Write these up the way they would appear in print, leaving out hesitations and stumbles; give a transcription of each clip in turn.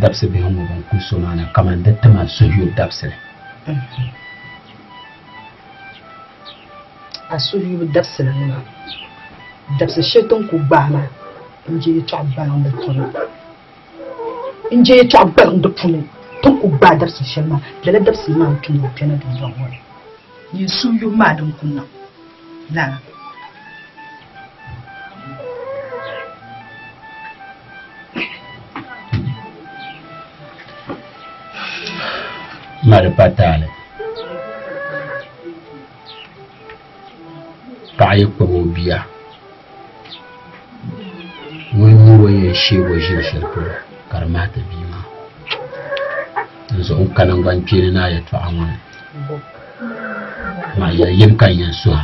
Dabisi bihi ŋɔ bɛn kuli so maa na kaman di ti ma suhuyubu dabisili. A suhuyubu dabisili ŋɔ maa, dabisi shɛli ti ni ku gbaai maa n-je yɛtɔɣ gbaliŋ di puuni. N-je yɛtɔɣ gbaliŋ di puuni ti ni ku gbaai dabisi shɛli maa, lala dabisili maa n-tu ni o kpɛna dundɔŋ ŋɔ ni. Nyin suhuyubu maa din ku niŋ lala. Ma di pa taali. Paɣa yi kpabi o bia, ŋuni mi o ni yɛn sheegi o ʒili shɛli polo ka di mahi ti bia maa. Dinzuɣu n ka naŋgbankpeeni ni a yɛtɔɣa ŋɔ ni. Amaa yɛli yim ka n yɛn suhi a.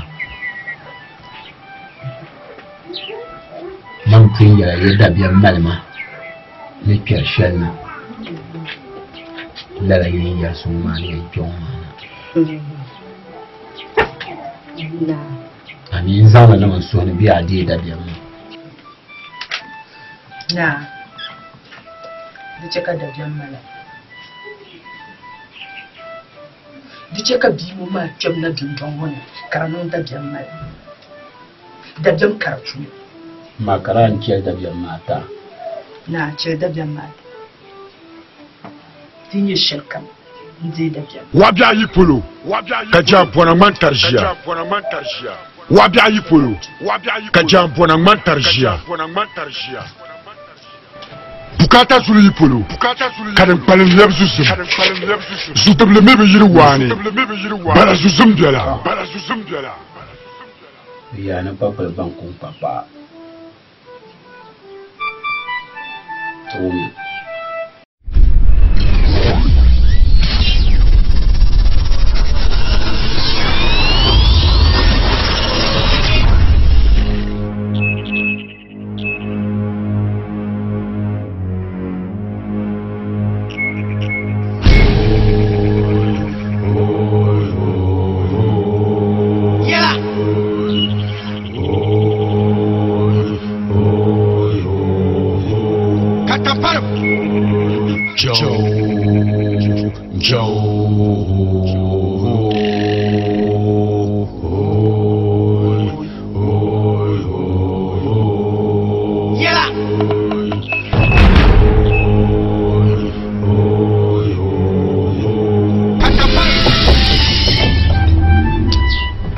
Man pun yɛla yi dabiɛm mali ma ni kpɛri shɛli na, lala yi ni yɛli so ŋɔ maa ni yɛn kpe ŋɔ maa na. A mi n zaŋ li niŋ n suhu ni bee a deei dabiɛm maa? Naa, di chɛ ka dabiɛm mali a. Di chɛ ka bia ŋɔ maa kpɛm na dundɔŋ ŋɔ ni ka di niŋ dabiɛm mali. Dabiɛm ka di puuni. Ma ka daa n chɛli dabiɛm maa ta. Naa, chɛli dabiɛm maa ta. Di nyɛ shɛlikam n-deei dabiɛm. Wabiɛɣu yi polo ka jaampɔna ŋmani tari ʒiya. Wabiɛɣu yi polo ka jaampɔna ŋmani tari ʒiya. Bukaata zuli yi polo ka din kpalim lɛbi zuzim. Zutibili mi bi yiri waani, bala zuzim bɛla. Yaa ni kpakpali baŋ ku n-kpa paɣa. Ti wumya.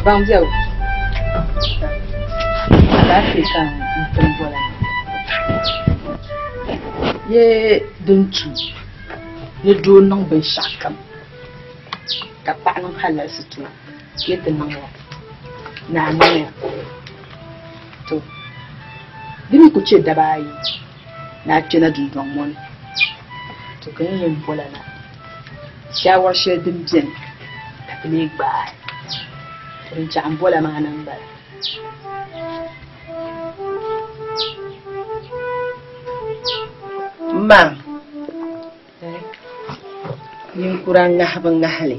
Baŋ biɛbu alaafee ka n tim bɔla ye din tu ni doo niŋ binshɛɣu kam ka paɣa niŋ halalisi tuma yi ti niŋya ni a niŋya to di mi ku chɛ daba ayi ni a kpɛna dundɔŋ ŋɔ ni to ka n yɛn bɔla na shaawari shɛli din beni ka ti lee gbaai to din chaɣ n bɔla maa na m-bala. Ma, ninkura ŋahibu ŋahili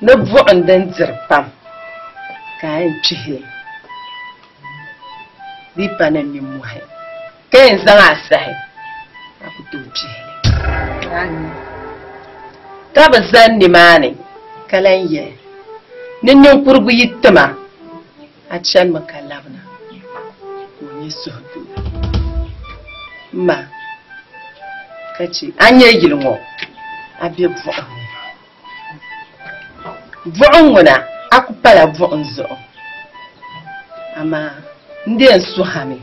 ni buɣim din diri pam ka a yɛn kpihi li di yi pa ni nimmɔhi ka yɛn zaŋ a sahi a ku tooi kpihi li. Ka bɛ zani nimaani ka lan yɛli ni ninkurigu yi tima a chanimi ka labina ka o nyɛ suhudoo. M ma, ka chɛ a ni nyɛ yili ŋɔ, a be buɣim ni. Buɣim ŋuna, a ku pala buɣim zuɣu, amaa n dee n suhimi.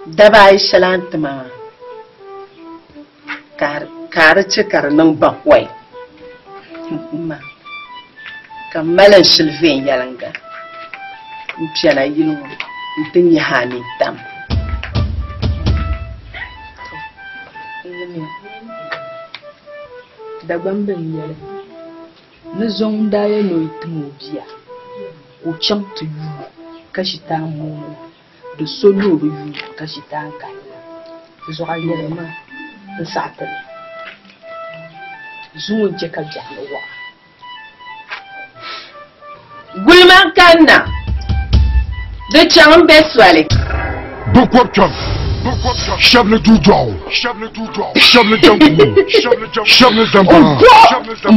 Daba ayi shɛli a ni ti ma maa, ka a di chɛ ka di niŋ bakɔi m ma, ka m mali n shili viɛnyɛliŋga m-piɛla yili ŋɔ nti nyahi a nintam. Dagbamba n-yɛli ni zɔŋ n-daa yɛn ni o yi tim o bia ka o chaŋ ti yuui ka shitaan mooni la, di so ni o bi yuui ka shitaan kahi la. Di zuɣu a yɛli ma n saɣi ti li. Zuŋɔ n-chɛ ka biɛɣu ni wɔɣa. Gulima n-kanna, di chaŋ m-be soli. Binkɔb kpɛm. Shɛba ni duu dɔɣu, shɛba ni jankumo, shɛba ni zambaŋa,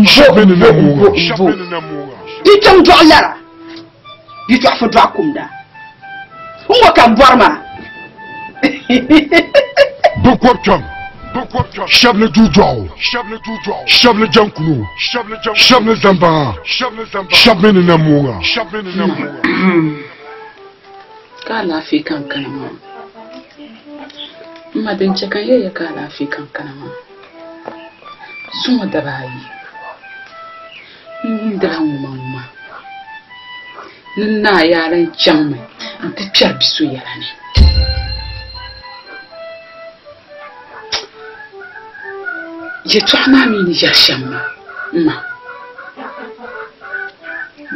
shɛba mi ni namuŋa. Di chaŋ dɔɣu lara, di dɔɣu fo dɔɣu kumda. N ŋɔ ka n bɔri maa. Bɛ kɔbu kpɛm, shɛba ni duu dɔɣu, shɛba ni jankuno, shɛba ni zambaŋa, shɛba mi ni namuŋa. Ka alaafee ka n kana maa. M ma din chɛ ka n yɛliya ka alaafee ka n kana maa. Zuŋɔ daba ayi n wumdila ŋumaŋuma ni naa yaa lan chaŋmi nti kpɛri bi so yɛla ni. Yɛtɔɣa maa mi ni yɛri shɛm maa, m ma,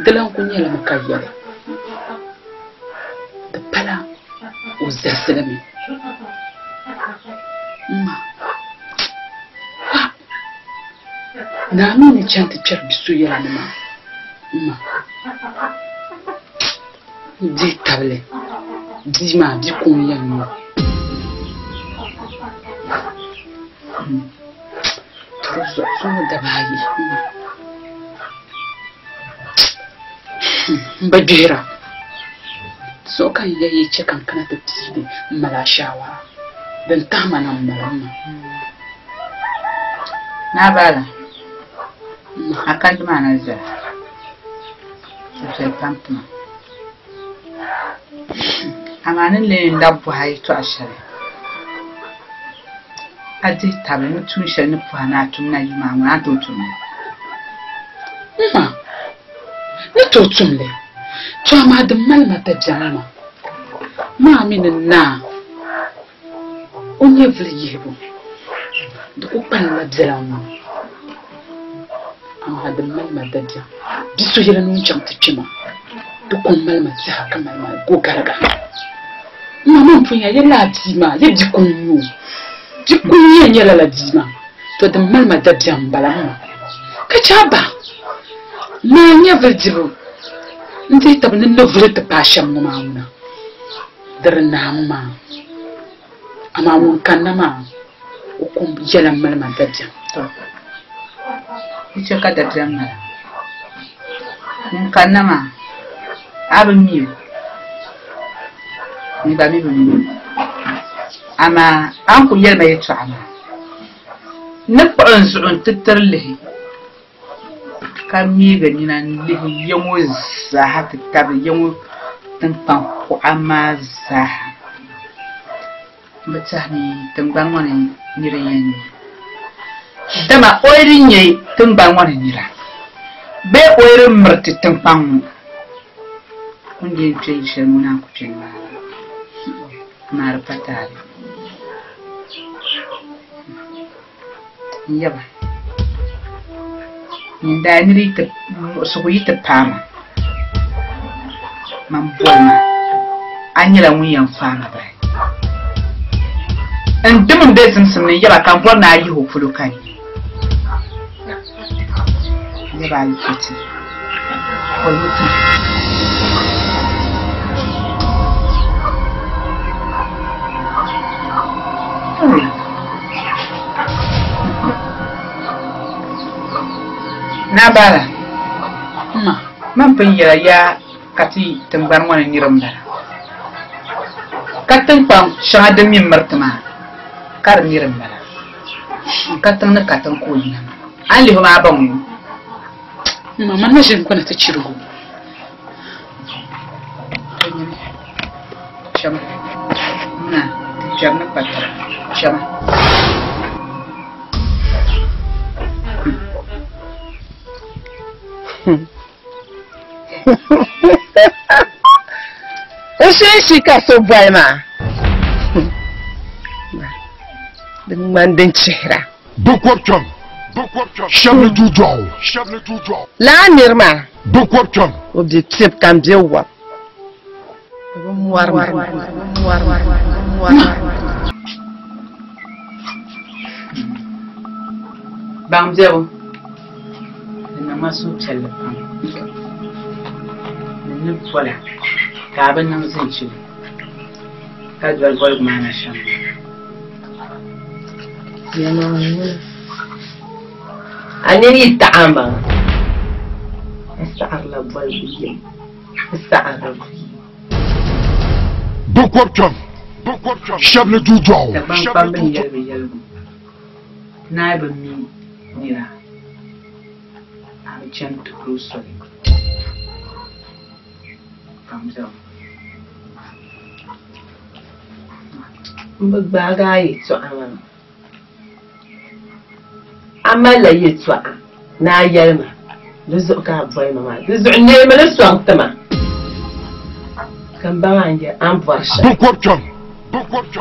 di lan kul nyɛla mi ka yɛli, di pala o zalisi li mi. M ma, ha! Naa mi ni chani ti kpɛri bi so yɛla ni maa, m ma, n dihi tabili bia maa bi kuŋ yɛn nyɛ o. Tɔri zuɣu zuŋɔ daba ayi m bi gbihira zuɣu ka n ya yi chɛ ka n kana ti piigi m mali a shaawara din tahi ma na m mali m ma. Naa Bala, a kandi maa na viɛla. Di viɛli pam ti ma. Amaa ni lee n labi bɔhi a yɛtɔɣ shɛli, a dihi tabili ni tuun shɛli ni puhi a ni a tum na yuma ŋɔ, a ni tooi tum li? M ma, ni tooi tum li, to amaa din mali ma dabiɛm maa, maa mi ni naa o nyɛvili yihibu di ku kpalimla biɛla ŋ-ŋɔ, amaa din mali ma dabiɛm bi so yɛli ni o ni chaŋ ti kpe ma, di kɔŋ mali ma tɛha ka mali ma gɔgariga. M ma man pun ya ya lala bia maa, ya bi kuŋ n-nyɛ o, bi kuŋ n-yɛn nyɛ lala bia maa, to din mali ma dabiɛm m-bala m ma. Ka chɛ a ba, naa nyɛvili dibu n-dihi tab ni ni vuli ti paai shɛm ŋɔ maa ŋuna, di di naami maa. Amaa ŋun kanna maa, o kum yɛla m-mali ma dabiɛm. Tɔ! Di chɛ ka dabiɛm mali a. Ŋun kanna maa, a bi mi o, n gba mi bi mi o. Amaa a ni kul yɛli ma yɛtɔɣa maa, n ni kpuɣi n zuɣu nti tiri lihi, ka miigi nina n-lihi ya ŋɔ zaaha ti tabili ya ŋɔ tiŋkpaŋ kuɣa maa zaaha. M bi tɛhi ni tiŋgbani ŋɔ ni nira yɛn nya, dama o yi di nya tiŋgbani ŋɔ ni nira bee o yi di miri ti tiŋkpaŋ ŋɔ, o ni yɛn kpe yili shɛli ŋɔ naan ku kpe nimaani, amaa di pa taali. N yaba, nyin daa niri yi ti muɣisigu yi ti paai ma, man boli ma, a nyɛla ŋun yɛn faai ma bahi. N dim m-be zimsim ni n yaba ka m bɔri ni a yihi o polo ka n nya. N yaba a yi kpe ti, bolimi ti ma. Naa Bala, Ma. Man pun yɛla ya ka ti tiŋgbani ŋɔ ni niriba m-bala, ka tiŋkpaŋ shɛŋa din mi m-miri ti maa ka di niriba m-bala, katiŋ ni katiŋ ka o yina maa. A ni lihi o maa baŋ o? Ma, man na ʒini kɔna ti chirigi o. Chama. Muna, ti kpɛri ni kpa taba. Chama. N shee ka so boli maa. Di ŋmani din chihira. Bɛ kɔbu kpɛm. Shɛba ni duu dɔɣu. Laa niri maa. Bɛ kɔbu kpɛm. O be piɛbu ka m be wɔb. Bɛ bi mɔri ma. Baŋ biɛbu di niŋ ma suhupiɛlli pam ni ni bɔla ka a bi niŋ zinchili. Ka doli boligu maa na shɛm. A nini yi taɣi a maŋa, a saɣirila boligu yim, a saɣirila buyi. Bɛ kɔbu kpɛm, shɛba ni duu dɔɣu. Dagbaŋ kpamba ni yɛli bɛ yɛligu, Naa bi mi nira, a bi chani tuhiri o soli. M bi gbaagi a yɛtɔɣa maa. A malila yɛtɔɣa ni a yɛli ma, di zuɣu ka a boli ma maa. Di zuɣu neemi li sɔŋ ti ma, ka m baŋ a ni bɔri shɛli. Bɛ kɔbu kpɛm,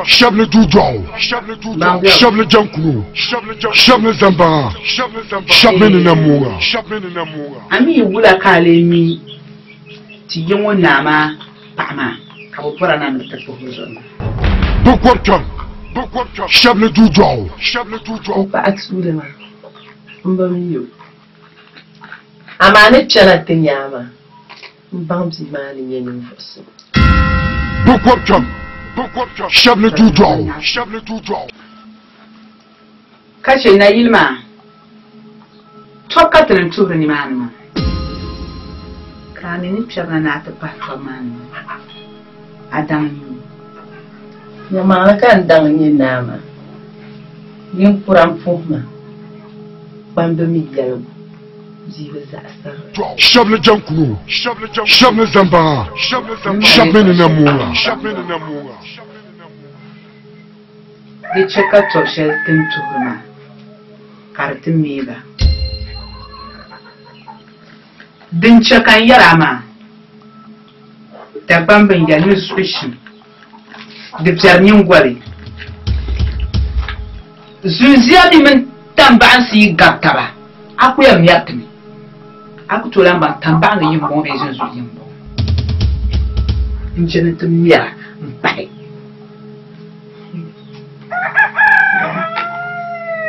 shɛba ni duu dɔɣu, shɛba ni jaŋkuno, shɛba ni zambaŋa, shɛba mi ni namuŋa. A mi wula ka a lee mi ti yi ŋɔ naa maa paɣa maa ka bɛ bɔra na ni bɛ ti kpuhi o zuɣu maa. Bɛ kɔbu kpɛm, shɛba ni duu dɔɣu. O paɣa tuuli maa, m bi mi o. Amaa ni kpɛna ti nya a maa, m baŋ bia maa ni nyɛ ninvuɣ so. Bɛ kɔbu kpɛm, shɛba ni duu dɔɣu. Ka chɛ nayili maa, tɔbu ka ti ni tuhiri nimaani maa, ka a mi ni kpɛrina ni a ti pahi tɔbu maa ni maa, a daŋ n-nyɛ o. Nyamaŋli ka n daŋ n-nyɛ naa maa, ninkura m-puhi ma, kpambi mi yɛligu bia bi zaɣisiri li. Shɛba ni jaŋkuno, shɛba ni zambaŋa, shɛba mi ni namuŋa. Di chɛ ka tɔb shɛli ti ni tuhiri maa ka di ti meei ba. Din chɛ ka n yɛr a maa, Dagbamb n yɛli ni zuɣu shim di biɛri nyiŋgoli. Zunzia mi mini tambaɣinsi yi gabi taba, a ku yɛn mɛri ti mi. A ku tooi lan baŋ tambaɣiŋga yi m-bɔŋɔ bee zunzuɣu yi m-bɔŋɔ. N je ni ti mɛra m-pahi.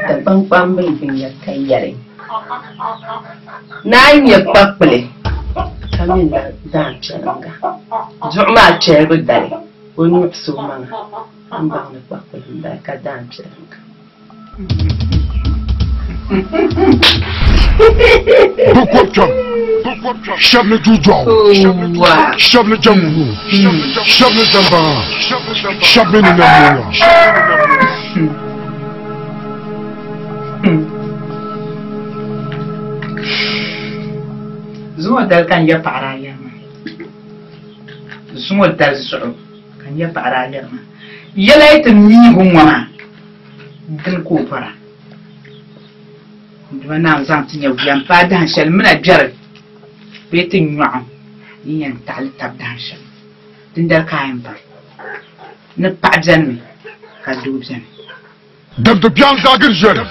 Dagbaŋ kpamba n-gbuniya ka yɛli, Naa n-nyɛ kpakpili ka mi na daai piɛliŋga. Duɣu maa kpɛlibu dali, o nyuɣisi o maŋa m-baŋ ni kpakpili m-bala ka daai piɛliŋga. Bɛ kɔbu kpɛm, shɛba ni duu dɔɣu, shɛba ni jaŋkuno, shɛba ni zambaŋa, shɛba mi ni namuŋa. Zuŋɔ dali ka n ya paɣiri a yɛri maa. Zuŋɔ dali zuɣu ka n ya paɣiri a yɛri maa. Yɛla yi ti miigi ŋɔ maa, dini ka o bɔra. N Duuma Naawuni zaŋ ti nyɛvuya m-paai dahin shɛli m mina gbɛri bee ti nyɔɣu ni yɛn taɣili tab dahin shɛli. Dindali ka a yɛn baŋ ni paɣa benimi ka doo beni. Damdi biɛŋ zaagiri ʒiɛli.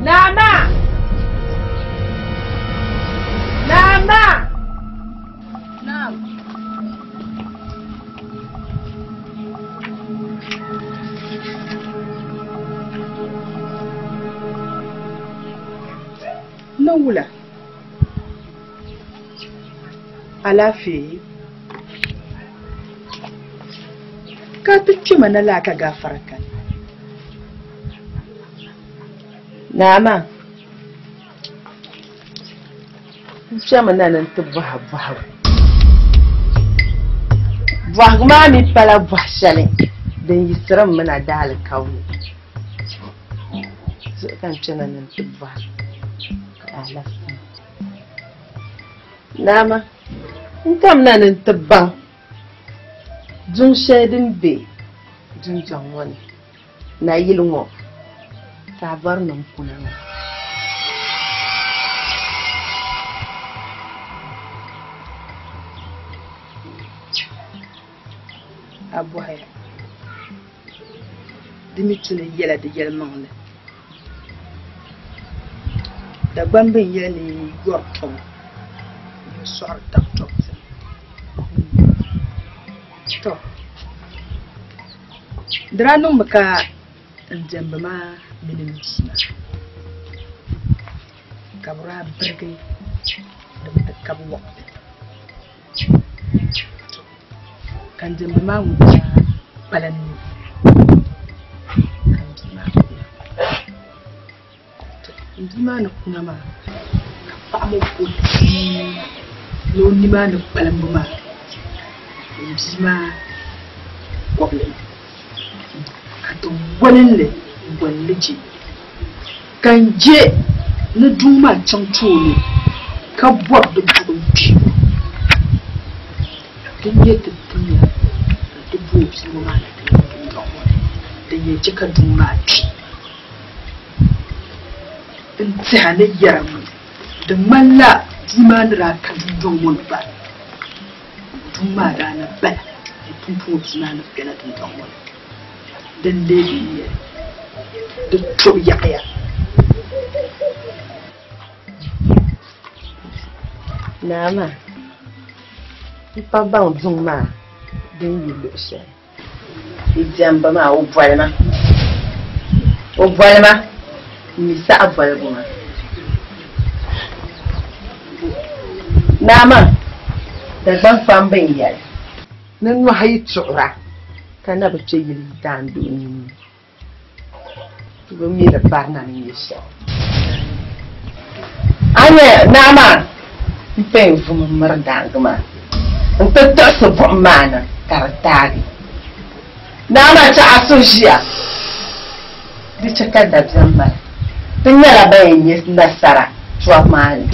Naama! Naama! Naam. Niŋ wula? Alaafee? Ka ti kpɛma na laa ka gaafara kani. Naa maa, n kpɛmi na ni n ti bɔhi bɔhigu. Bɔhigu maa mi pala bɔhi shɛli din yiɣisirim mi na daalikauli. Zuɣu ka n kpɛna ni n ti bɔhi ka alaafee. Naa maa, n kamina ni n ti baŋ Duŋ shɛli din be dundɔŋ ŋɔ ni, nayili ŋɔ, ka a bɔri ni n kuna maa. A bɔhiya, di mi tu ni yɛla di yɛlimaŋli. Dagbamba n-yɛli ni yi yɔri tɔbu, yi bi sɔɣiri tab tɔbu tini. To di daa niŋmi ka n diɛmbi maa mini n bia maa ka bɛ daa birigi ni bɛ ti kabi waɣili. Ka n diɛmbi maa ŋun daa kpalim mi ka n bia maa kuna. N bia maa ni kuna maa ka paɣa ŋɔ bo tia ni o nimaani kpalimbu maa n bia maa kɔbili mi ka ti golinli n-golli je ka n je ni duŋ maa chaŋ tooni ka bɔri di buɣim kpibu din nyɛ ti dunia ka ti bo o bia ŋɔ maa na ti niŋ dundɔŋ ŋɔ ni din yɛn che ka duŋ maa kpi. N tɛha ni yɛra ŋɔ, di ŋmanila bia maa ni daa ka dundɔŋ ŋɔ ni gba, duŋ maa daa na bala ni pumpɔŋɔ bia maa ni kpɛna dundɔŋ ŋɔ ni. Din lee bi n-nyɛ li, di tobu yaɣiya. Naa maa, m pa baŋ duŋ maa din yi luɣ shɛli. Di diɛmbu maa, o boli ma. O boli ma, m mi saɣi boligu maa. Naa maa, Dagbaŋ kpamba n-yɛli ni nɔhi yi tuɣira ka na bi kpe yili daandoo nini, ti bi mi di barina ni nyɛ shɛli. A nya naa maa m-pay n-vum m-miri daangi maa nti tiɣisi buɣim maa na ka di taagi. Naa maa chɛ a suhu ʒiya, di chɛ ka dabiɛm mali. Ti nyɛla ban yɛn nya nasara tɔbu maa ni.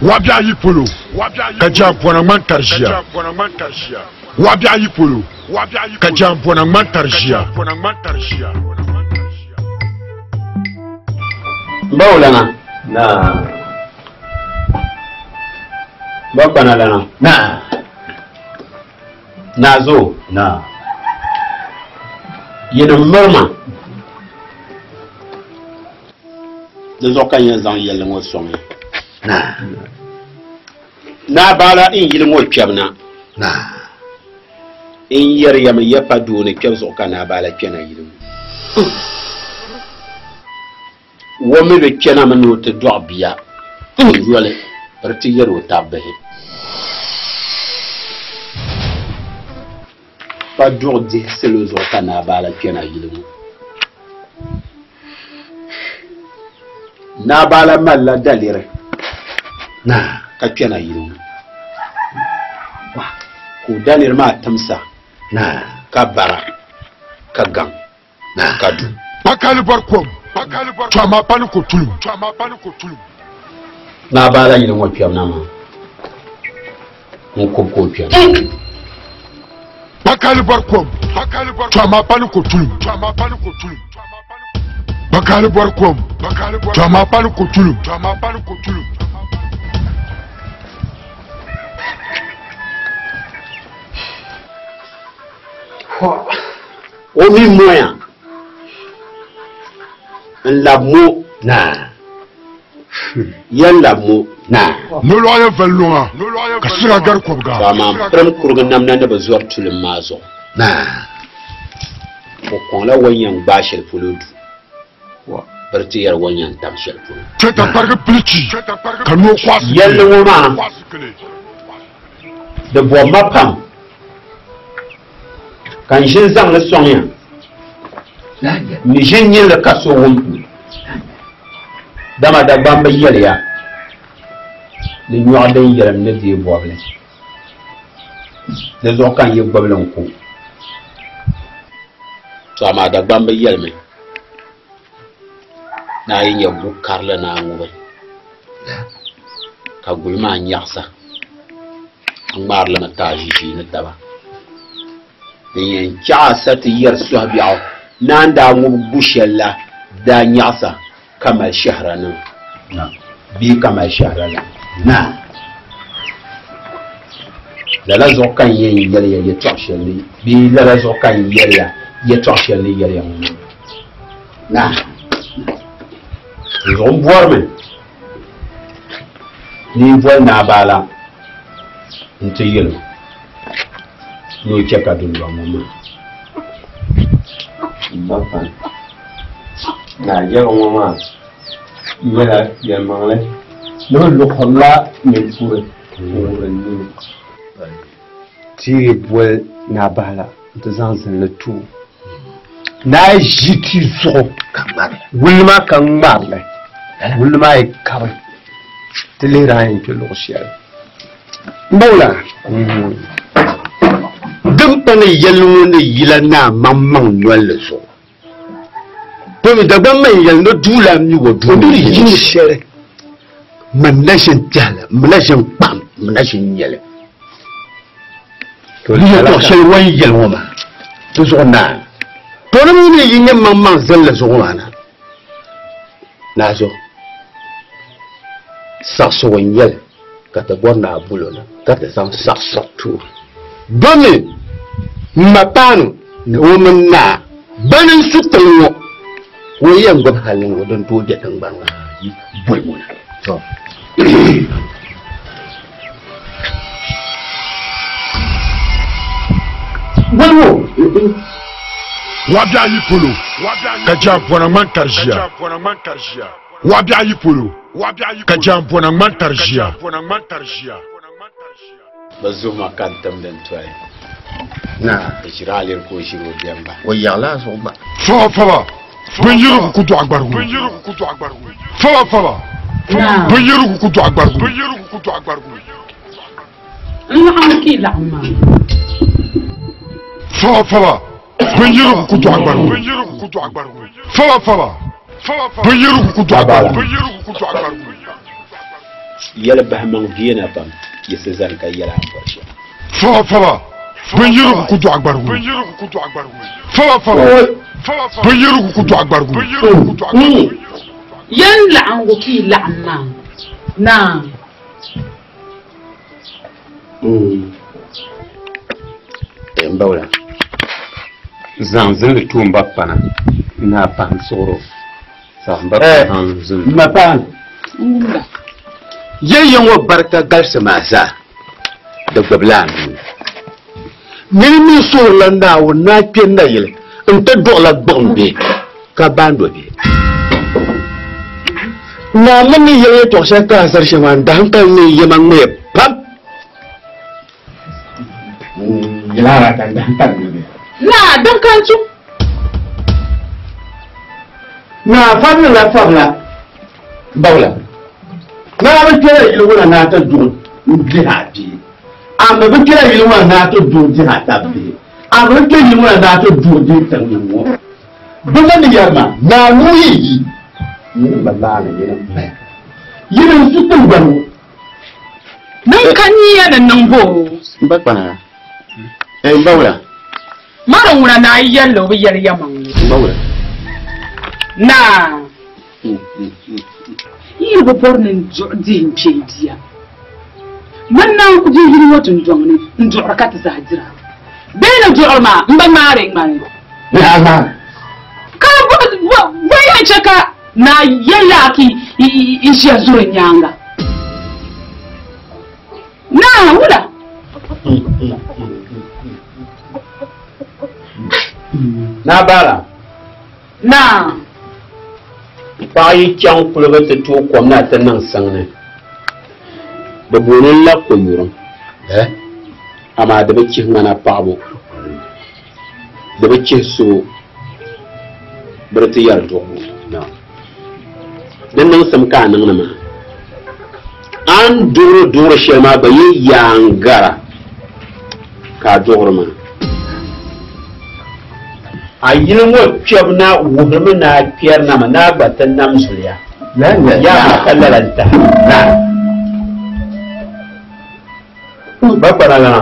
Wabiɛɣu yi polo ka jaampɔna ŋmani tari ʒiya. Wabiɛɣu yi polo ka jaampɔna ŋmani tari ʒiya. M ba Olana. Naa. M ba Kpana lana. Naa. Naa Zo. Naa. Yinim miri ma. Di zuɣu ka n yɛn zaŋ yɛlli ŋɔ sɔŋ ya. Naa. Naa Baala n yili ŋɔ kpɛbu na. Naa. N yɛri ya mi ya pa doo ni kpɛbu zuɣu ka Naa Baala kpɛna yili ŋɔ. O mi bi kpɛna mi ni o ti dɔɣi bia n-yoli di ti yɛri o tabihi. Pa duɣu dihi salo zuɣu ka Naa Baala kpɛna yili ŋɔ. Naa Baala malila daliri ka kpɛna yili ŋɔ. Ka o daliri maa timsa ka bara ka gaŋ ka du. Kpakali bɔri kom, to amaa pa ni ko tulum. Naa Baala yili ŋɔ kpɛbu na maa, n kub ka o kpɛna. Kpakali bɔri kom, to amaa pa ni ko tulum. Kpakali bɔri kom, to amaa pa ni ko tulum. O mi moya n labi mo yɛn labi mo Nolɔɣu yɛn vali luŋa ka sira gari kɔbiga. To amaa m pirim kurigi namda ni bi zɔri tulim maa zuɣu. O kɔŋla o ni yɛn gbaai shɛli polo du biri ti yɛri o ni yɛn tam shɛli polo. Chɛ ka kparigi pili chi ka noo kɔɣisi Yɛlli ŋɔ maa di bɔbi ma pam ka n ʒini zaŋ li sɔŋ ya. N ni ʒini nyini li ka so wum. Dama Dagbamba yɛliya ni nyɔɣu din yɛlim ni deei bɔbili. Di zuɣu ka n yi gbibili n-ku. To amaa Dagbamba yɛlimi ni a yi nya gu karili ni a ŋubi ka guli maa nyaɣisa, a ŋmaari li mi ti a ʒiʒiini taba. Din yɛn chaɣ a sa ti yɛri sɔhibiɛɣu ni a ni daa ŋubi gu shɛli la daa nyaɣisa ka mali shɛhiranima bee ka mali shɛhira la na. Lala zuɣu ka n yɛn yɛli ya yɛtɔɣ shɛli ni bee lala zuɣu ka n yɛli ya yɛtɔɣ shɛli ni yɛli ya ŋɔ maa na. Di zuɣu m bɔrimi ni yi boli Naa Baala. N-ti yɛl o ni o chɛ ka dundɔŋ ŋɔ maa. M ba Kpani, Naa yɛligu ŋɔ maa nyɛla yɛlimaŋli ni bɛ luɣirila ninkuri n-wuhiri nini. Ti yi boli Naa bahi la nti zaŋ zinli ti o. Naa yi ʒi tia zuɣu ka ŋmari li, wulli maa ka ŋmari li, wulli maa yi kabi ti lihiri a ni yɛn kpe luɣ shɛli. M ba wula, din pa ni yɛlli ŋɔ ni yila naa maŋmaŋ nol li zuɣu. Domi Dagbaŋ man yɛli ni duu lan mi o duu ni yini shɛli, man na ʒin kpɛhili, m mi na ʒin kpahim, m mi na ʒin nyɛli. Di yɛtɔɣ shɛli o ni yɛli ŋɔ maa, di zuɣu naani. To di mi ni yi nyɛ maŋmaŋ zinli zuɣu maa na, naa zo saɣisigu n-nyɛ li ka ti bɔri ni a bol o na ka ti zaŋ saɣisigu ti o. Domi m ma paanu ni o mini naa bani n-su tiŋ ŋɔ, ka o yɛn gbubi hal ni ŋɔ din tooi be tiŋgbani ŋɔ ni boli ŋɔ na. To. Boli ŋɔ. Wabiɛɣu yi polo ka jaampɔna ŋmani tari ʒiya. Wabiɛɣu yi polo ka jaampɔna ŋmani tari ʒiya. Bɛ zuhi ma ka n timdi n toli. Naa. Di ʒiri aliri ka o ʒiri o bɛmba. O yaɣila a zuɣu gba. Faba faba, binyirigu ku dɔɣi gbarigu. Faba faba, binyirigu ku dɔɣi gbarigu. N laɣim ka yi laɣim maa. Faba faba, binyirigu ku dɔɣi gbarigu. Faba faba, binyirigu ku dɔɣi gbarigu. Yɛli bahi maŋ viɛna pam yiɣisi zani ka yɛli a ni bɔri shɛm. Faba faba, binyirigu ku dɔɣi gbarigu. Faba faba, binyirigu ku dɔɣi gbarigu. Yɛn laɣingu ka yi laɣim maa, naa. M ba wula, zaŋ zinli tu m ba kpana ni a pahi n suɣiri o. Zaŋ m ba kpana zinli. M ma paɣa, yɛliya ŋɔ barika galisi maa zaa di gbubila a nuu. Nini mi suhirila Naawuni ni a kpe nayili nti duɣila gbuɣim bihi ka baando bihi. Naa mini ni yɛli yɛtɔɣ shɛli ka a zali shɛm maa, n dahim ka n ni yɛma ŋmɛya pam. Naa, din ka n tum. Naa fabila fabila bawla. Naa bi kpɛla yili ŋɔ na naa ti duɣi n-dihi a bia. A mi bi kpɛla yili ŋɔ na naa ti duɣi dihi a tab bihi. A mi bi kpɛ yili ŋɔ na naa ti duɣi dihi tiŋ ŋɔ. Bɛ mi ni yɛri ma, Naa nuu yi yi, nyini m-bi maani nyini m-paya. Yini n-su tiŋgbani ŋɔ. Din ka nia ni niŋbu. M ba kpana, eh, m ba wula? Mari ŋuna naa yi yɛli li o bi yɛli yɛmaŋli. M ba wula? Naa, n yi bi bɔri ni n duɣi dihi n kpee bia, mani naa n-ku be yili ŋɔ dundɔŋ ni n-duɣiri ka ti zaa dira. Bee ni duɣiri maa m ba ŋmaari ŋmani. Ka bɔ yɛn chɛ ka naa yɛli a ka yi ʒiya zuri n nyaaŋa? Naa, wula? Naa Baala. Naa. Paɣa yi chaŋ kuliga ti tooi kom na ti niŋ siŋ ni, bɛ booni li la koyuriŋ. Amaa di bi chihi ŋmana paɣibu, di bi chihi subu, bɛ di ti yɛri duɣibu. Di niŋsim ka a niŋdi maa. A ni duɣiri duɣiri shɛli maa gba yi yaa n-gara ka a duɣiri maa. A yili ŋɔ kpɛbu na wuhirimi ni a kpɛri na mi ni a gba ti nam zuliya. Yaa ma ka lala n-tahi na. Ba kpana lana.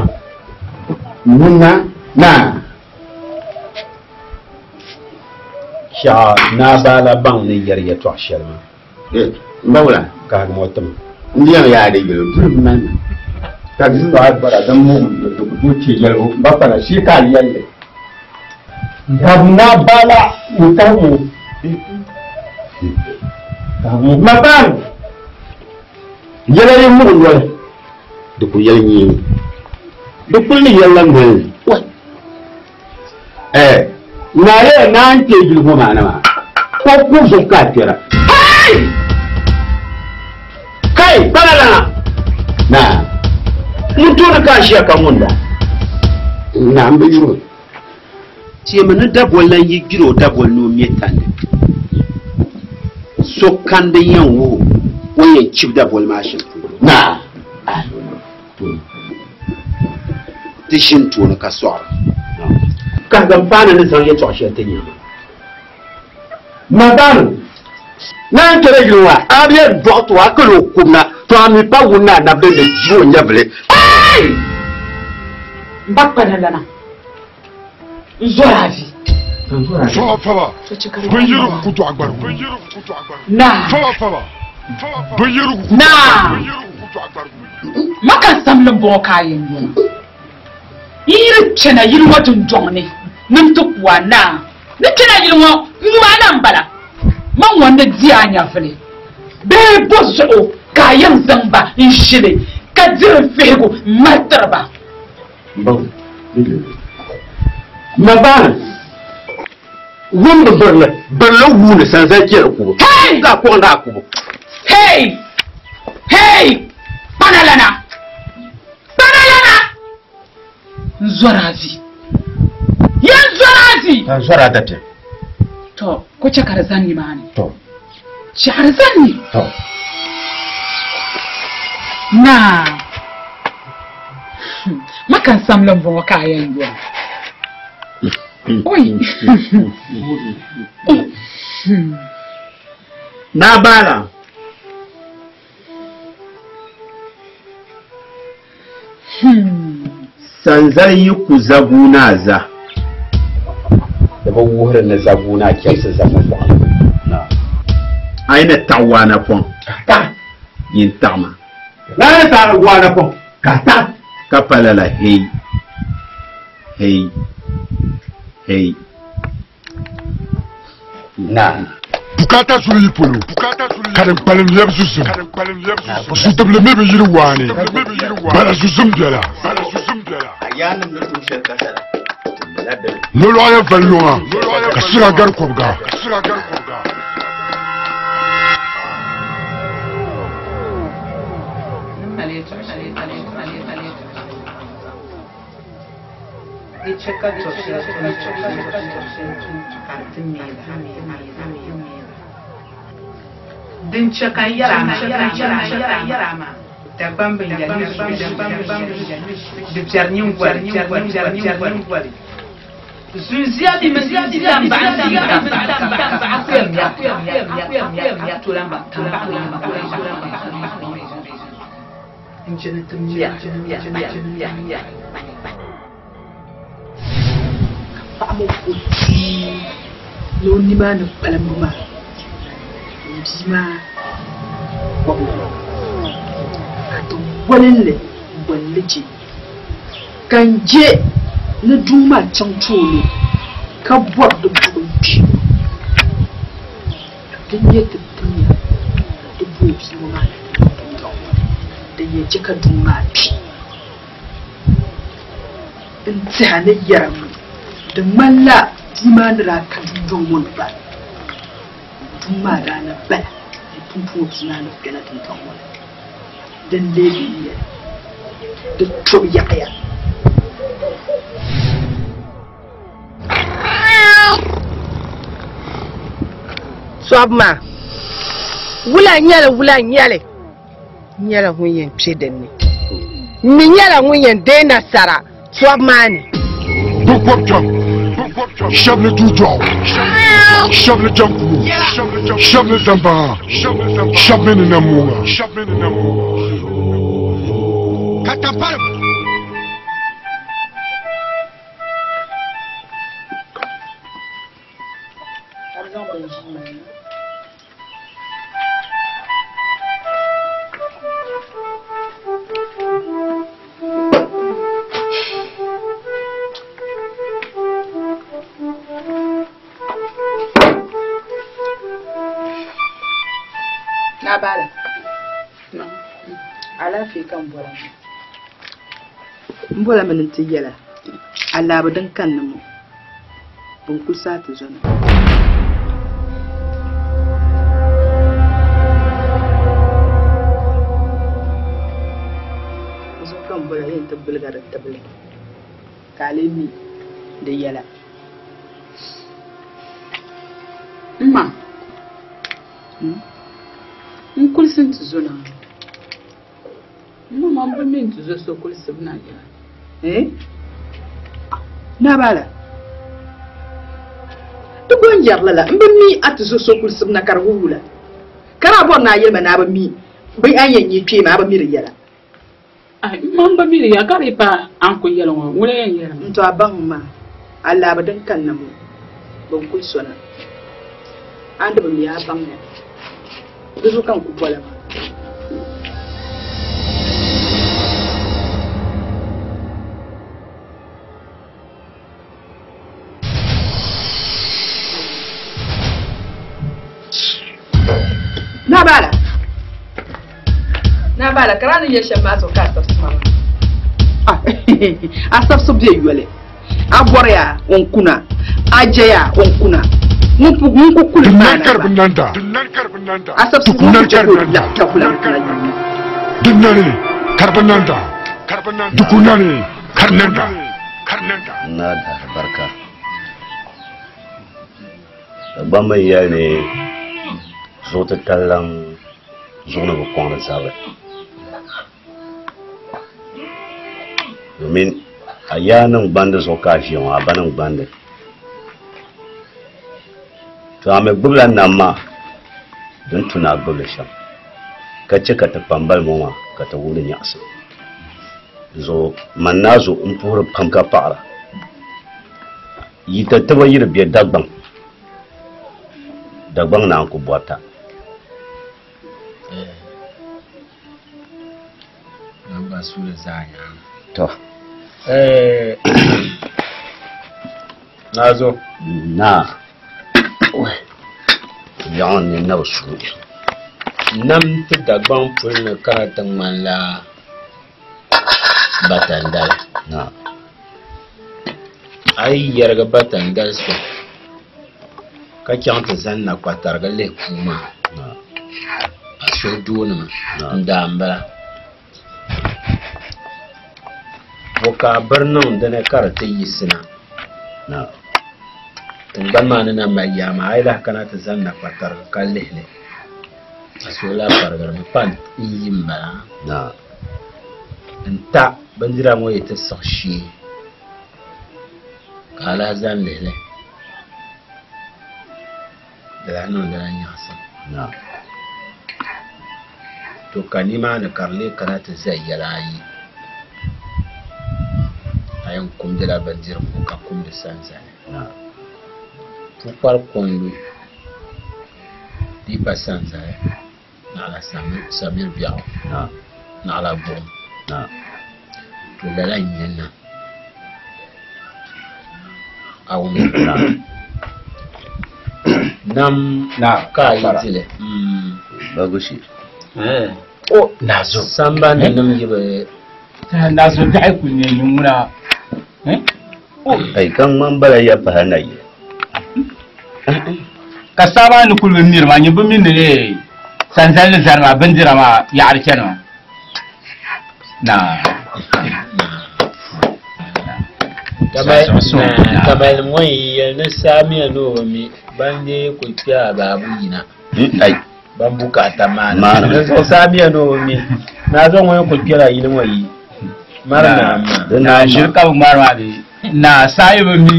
Nina naa. Shɛɣa naa baa la baŋ ni yɛri yɛtɔɣ shɛli maa. M ba wula? Kahigimi o tim. N di yɛn yaa di yɛli o duli m mali ma. Ka di zuɣu gbara din muɣi di ku tooi chɛ yɛligu. M ba kpana shee ka a yɛli li. Ka naa baa la n-kahigi o. Kahigimi o. M ma paanu. Yɛla yi muɣi noli, di ku yɛli nyee. Di kuli ni yɛlila noli. Eh, naa yɛla naa n-kpe yili ŋɔ maa na maa, ka o kubu zuɣu ka a kpɛra. Kai! Kai, kpana lana! Naa, ŋun tooni ka a ʒiya ka ŋun la? Naa m-bi yuri o. Teemi ni daboli lan yi gbiri o daboli ni o me tandi, so kani din yɛn wuhi o o ni yɛn chibi daboli maa shɛm polo. Naa, ti ʒini tooni ka sɔɣira. Kahiga m-paani ni zaŋ yɛtɔɣ shɛli ti nya ma. Mabaani, naa n-kpɛra yili ŋɔ a bi yɛn dɔɣi ti o a kali o kubina, to a mi pa wun ni a nabili ni di o nyɛvili. M ba kpana lana, n zɔri a vi. Faba faba, binyerigu ku dɔɣi gbarigu. Naa. Faba faba, binyerigu ku Naa. dɔɣi gbarigu. Ma ka n samli m-bɔŋɔ ka a yɛn yɔna. N yi di kpɛna yili ŋɔ dundɔŋ ni, ni n ti ku a naa. Ni kpɛna yili ŋɔ, n yuma a na m-bala. Ma ŋɔ ni di a nyɛvili bee bɔ zuɣu ka a yɛn zaŋ ba n-ʒili ka diri vihigu m-mali tiri ba. Ma baani, wumdi birili, birili wuuni sanzali chɛri kubu. Hey! Ka kɔŋ daa kubu. Hey! Hey! Kpana lana! Kpana lana! N zɔri a vi. Yɛn zɔri a vi! N zɔri a dabiɛm. To, ko chɛ ka di zani nimaani. To. Chɛ ka di zani ni. To. Naa! Ma ka n samli m-bɔŋɔ ka a yɛn yɔli. Oi! Naa baala. Sanzali yi ku zaguuna za. Di bi wuhiri ni zaguuna chɛbisi za mɔɣili. A yi ni taɣi waana pɔŋ, yin taɣima. Naa ni taɣi waana pɔŋ, ka taɣi. Ka pa lala hei, hei, hei. Naa. Bukata zuli yi polo, ka din kpalim lɛbi zuzim. Zutibili mi bi yiri waani, bala zuzim biɛla. Nolɔɣu vali luŋa, ka sira gari kɔbiga. Din chɛ ka n yɛra maa, Dagbaŋ bin yɛli ni di biɛri nyiŋgoli. Zunzia bi mini zunzia m-baɣa Paɣa ŋɔ ko tia ni o nimaani kpalimbu maa n bia maa bɔbu ka ti walinli bolli je ka n je ni duu maa chaŋ tooni ka bɔri di buɣim kpi din nyɛ ti timya di booi bia ŋɔ maa ni ti niŋ dundɔŋ ŋɔ ni din yɛn che ka duu maa kpi. N tɛha ni yɛrimi di ŋmanila bia maa ni daa ka dundɔŋ ŋɔ ni gba duu maa daa na bala ni pumpɔŋɔ bia maa ni kpɛla dundɔŋ ŋɔ ni din lee bi yɛli di tɔbu yaɣiya. Tɔbu maa wula n-nyɛli wula n-nyɛli nyɛla ŋun yɛn kpe din ni. M mi nyɛla ŋun yɛn deei nasara tɔbu maa ni. Bɛ kɔbu kpɛm, shɛba ni duu dɔɣu, shɛba ni jɛŋkuno, shɛba ni zambaŋa, shɛba mi ni nammoŋa. Ka tamparim. Na bala. Alaafee ka n bɔra. N bɔla mi ni n ti yɛla alaaba din kanni ŋɔ bɛn kuli saa ti zona. Zuɣu ka n bɔla yɛn ti gbuliga di tibili ka a lee mi di yɛla. M ma, n kulisi nti zo na. M ma, man bi mi nti zo so kulisibu na yɛla. Eh? Nabaala, ti go n-yɛri lala, m bi mi a ti zo so kulisibu na ka di wuhi wula? Ka daa bɔri ni a yɛli ma ni a bi mi bɛ a ni yɛn nyɛ kpee maa, a bi mi di yɛla. Ai, m ma m bi mi di yɛla, ka di yi pa a ni kuli yɛli ŋɔ, ŋuni yɛn yɛli ma? N to a baŋ maa, alaaba din kanna ŋɔ, bɛ ni kuli so na. A ni di bi mi a baŋya. Di zuɣu ka n ku bɔla maa. Nabaala. Nabaala, kara ni yɛ shɛm maa zuɣu ka a sabisi ma maa. A sabisi bɛ yoli. A bɔriya o n kuna, a jɛya o n kuna. Ŋun pu ŋun ku kuli maa na ba. A sabisi ŋun ku chɛ ka o lahi kpɛ kula n kuna yiŋa. Dinnani karbinanda dukunani karnanda. Naa dahi barika. Dagbamba n yɛli ni zuɣu titali lan zuɣu ni bi kɔŋdi zabiri. Domin a yaa niŋ gbandi zuɣu ka a ʒiya ŋɔ, a ba niŋ gbandi. To a mi gbubila nam maa din tu ni a gbubili shɛm, ka chɛ ka ti kpambali ŋɔ maa ka ti wumdi nyaɣisim. Di zuɣu man naa zo m-puhiri pam ka paɣira. Yi tatiba yi di be Dagbaŋ, Dagbaŋ naan ku bɔrita. Nan gba suuli zaa nyaanga. To. Naazo. Naa. Yaɣa ni na bi suui. Nam ti Dagbaŋ puli ni ka di ti ŋmanila batandali. Naa. A yi yɛrigi batandali so ka chaŋ ti zani nakpatariga lihi puu maa, a suhu doonimi n-daa m-bala. Bo ka a biri niŋ dini ka di ti yiɣisina? Tiŋgbani maa ni na mali yaa maa, a yi lahi kana ti zani nakpatariga ka lihi li, a suhu lahi parigirimi pa n-yi m-bala. N-ta bindira ŋɔ yi ti siɣi shee ka a lahi zani lihi li. Di lahi niŋdila nyaɣisim. To ka nimaani ka di lee kana ti za yɛla ayi. A yɛn kumdila bindirigu ka kumdi sanzali. Pukpari ko n-lu di yi pa sanzali naɣila samiri biɛɣu naɣila buɣim. To lala n-nyɛ nam. A wum nam ka a yi dili. Bagushi. O nazo. Sambani nim yi bi. Nazo dahi kuli nyɛ ŋuna. Ai kan ŋman bala ya pahi na yi. Ka saaba ni kuli bi miri maa nyɛ bi mi ni sanzali ni zari maa bindira maa yaɣari chani maa. Na. Kamali ŋɔ yi yɛli ni saamiya ni o bi mi ban dee ku kpe a baabu yina. Ai. Ban bukaata maana. Maana. Di zuɣu saamiya ni o bi mi. Naa zaŋ ŋɔ yi ku kpɛla yili ŋɔ yi. Mari naa maa. Na ʒiri ka bi ŋmaari maa bee. Na saa yi bi mi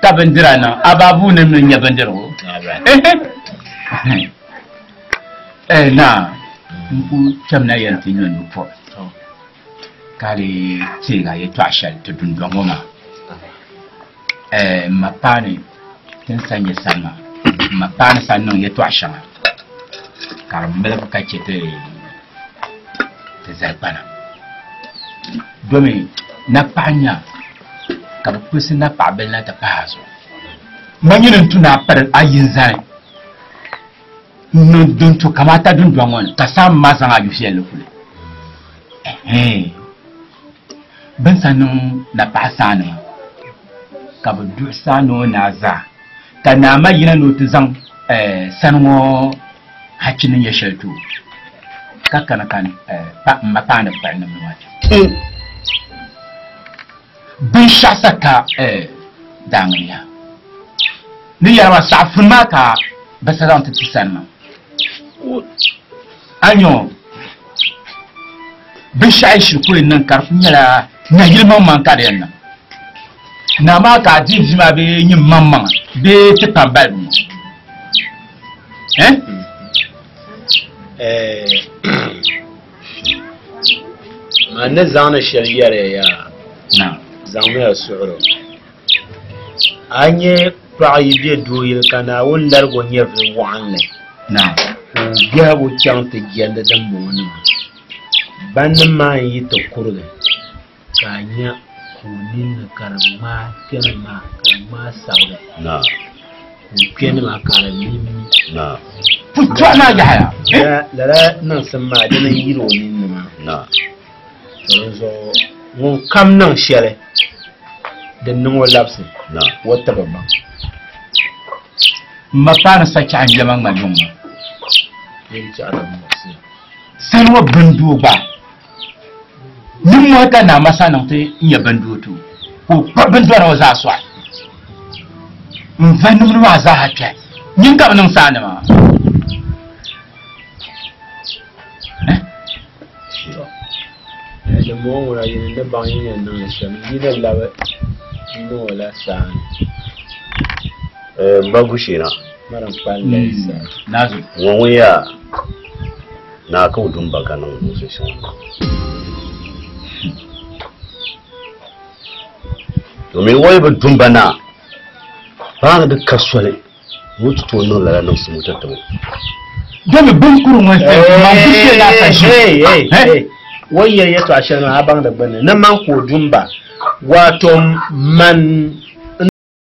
ka bindira niŋ a baabu ni mi nyɛ bindirigu. Eh na n ku kpɛmina yɛli ti nyɔ ni pɔbi ka di teega yɛtɔɣa shɛli ti dundɔŋ ŋɔ maa. Eh, m ma paani ti ni sa nyɛ sani maa, m ma paani sa niŋ yɛtɔɣa shɛŋa ka di miligi ka chɛ ti ti zali kpana. Domi napaɣa nya ka bɛ kpulisi napaɣa bili na ti pahi a zuɣu. Ma nyini n-tu ni a piri a yi n-zani n-niŋ din tu kamata dundɔŋ ŋɔ ni ka saa ma zaŋ a yu viɛlli kuli. Ɛhɛn. Bɛ ni sa niŋ napaɣa saani maa, ka bɛ duhi saani o naa zaa, ka naa ma yina ni o ti zaŋ sani ŋɔ hachi ni nyɛ shɛli ti o, ka kana ka m ma paani kpuɣi nimdi maa chaŋ. Binshɛɣu sa ka daaŋa ni yaa. Ni yɛra maa saɣafuni maa ka bɛ sa zaŋ ti ti sani maa. A nya o, binshɛɣu yi shiri kuli niŋ ka di kuli nyɛla nayili maŋmaŋ ka di yɛn niŋ. Naa maa ka a di vi maa bee nyim maŋmaŋa bee ti kpambaliba ŋɔ. Eh? Man ni zaŋdi shɛli yɛri ya yaa, zaŋmiya suɣuro. A nya paɣa yi be dooyili ka Naawuni larigi o nyɛvili waɣinli, ka o biɛhigu chaŋ ti jɛndi dimbɔŋɔnima, bannim maa n-yi ti kurigi ka a nya ka o ninni ka di ŋmaai kpɛma maa ka di ŋmaai sabigi, ka o kpɛnima ka di mimmi. Putɔɣu maa yaɣiya. Lala niŋsim maa dini n-yiri o ninni maa. To dinzuɣu ŋun kam niŋ shɛli din niŋ o labisi, o ti bi baŋ. M ma paani sachaɣu n-jɛma ŋma yuŋ maa. Sani ŋɔ bindoo gba nimmɔhi ka Naa Masa niŋ ti nya bindoo ti o, ka o kpuɣi bindɔna ŋɔ zaa sɔɣi n-va nimdi maa zaaha kpɛhi. Nyini ka bɛ niŋ saani maa. Dimbɔŋɔ ŋuna yi ni baŋ yi ni yɛn niŋdi shɛm, yi ni labi n-niŋ o la saani. M ba Gushina. Mara n-kpalim la yi saha. Nazo. Ŋɔ ŋun yaa naa ka o dum ba ka niŋ niŋsi shɛŋa. Domin o yi bi dum ba naa, baŋ di ka soli ni o ti tooi niŋ lala niŋsim o tatabo. Domi binkuri ŋɔ man Gushina naa sa ʒim. O yɛli yɛtɔɣa shɛli maa a baŋ di gbunni ni man ka o dum ba, wato man.